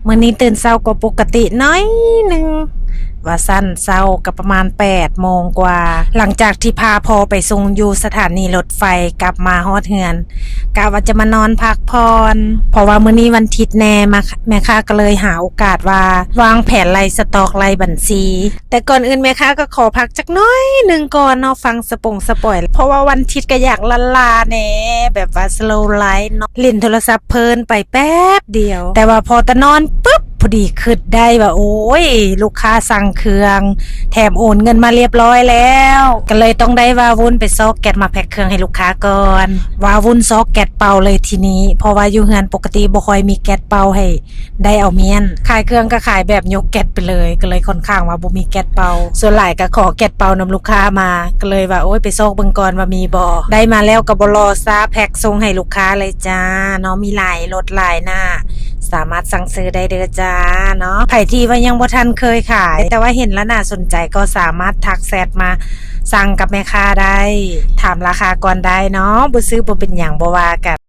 ມື້ນີ້ຕື່ນເຊົ້າກວ່າປົກກະຕິໜ້ອຍໜຶ່ງ ວ່າຊັ້ນ, ເຊົ້າກໍປະມານແປດໂມງກວ່າ. ຫຼັງຈາກທີ່ພາພໍ່ໄປສົ່ງຢູ່ສະຖານີລົດໄຟ, ກັບມາຮອດເຮືອນ ກະວ່າຈະມານອນພັກຜ່ອນ ເພາະວ່າມື້ນີ້ວັນທິດແດ່, ມາ, ແມ່ຄ້າກໍເລີຍຫາໂອກາດວ່າວາງແຜນໄລ່ສະຕັອກ, ໄລ່ບັນຊີ. ແຕ່ກ່ອນອື່ນແມ່ຄ້າກໍຂໍພັກຈັກໜ້ອຍໜຶ່ງກ່ອນເນາະ, ຟັງສະປົງສະປອຍ, ເພາະວ່າວັນທິດກໍຢາກລ້າໆແດ່, ແບບວ່າ slow life ເນາະ, ຫຼິ້ນໂທລະສັບເພີນໄປແປັບດຽວ. ແຕ່ວ່າພໍແຕ່ນອນປຶບ ພໍດີຄິດໄດ້ວ່າ ໂອ້ຍ ລູກຄ້າສັ່ງເຄື່ອງ ແຖມໂອນເງິນມາລຽບລ້ອຍແລ້ວ, ກໍເລີຍຕ້ອງໄດ້ວາວຸ່ນໄປຊອກແກັດມາແພັກເຄື່ອງໃຫ້ລູກຄ້າກ່ອນ. ວາວຸ່ນຊອກແກັດເປົ່າເລີຍທີນີ້, ເພາະວ່າຢູ່ເຮືອນປົກກະຕິບໍ່ຄ່ອຍມີແກັດເປົ່າໃຫ້ ໄດ້ເອົາມ້ຽນ. ຂາຍເຄື່ອງກໍຂາຍແບບຍົກແກັດໄປເລີຍ, ກໍເລີຍຂ້ອນຂ້າງວ່າບໍ່ມີແກັດເປົ່າ, ສ່ວນຫຼາຍກໍຂໍແກັດເປົ່ານຳລູກຄ້າມາ, ກໍເລີຍວ່າ ໂອ້ຍ ໄປຊອກເບິ່ງກ່ອນວ່າມີບໍ່. ໄດ້ມາແລ້ວກໍບໍ່ລໍຊ້າ, ແພັກສົ່ງໃຫ້ລູກຄ້າເລີຍຈ້າເນາະ, ມີຫຼາຍລົດຫຼາຍໜ້າ, ສາມາດສັ່ງຊື້ໄດ້ເດີຈ້າເນາະ. ໃຜທີ່ວ່າຍັງບໍ່ທັນເຄີຍຂາຍ ແຕ່ວ່າເຫັນແລ້ວໜ້າສົນໃຈ ກໍສາມາດທັກແຊັດມາສັ່ງກັບແມ່ຄ້າໄດ້, ຖາມລາຄາກ່ອນໄດ້ເນາະ, ບໍ່ຊື້ບໍ່ເປັນຫຍັງ, ບໍ່ວ່າກັນ.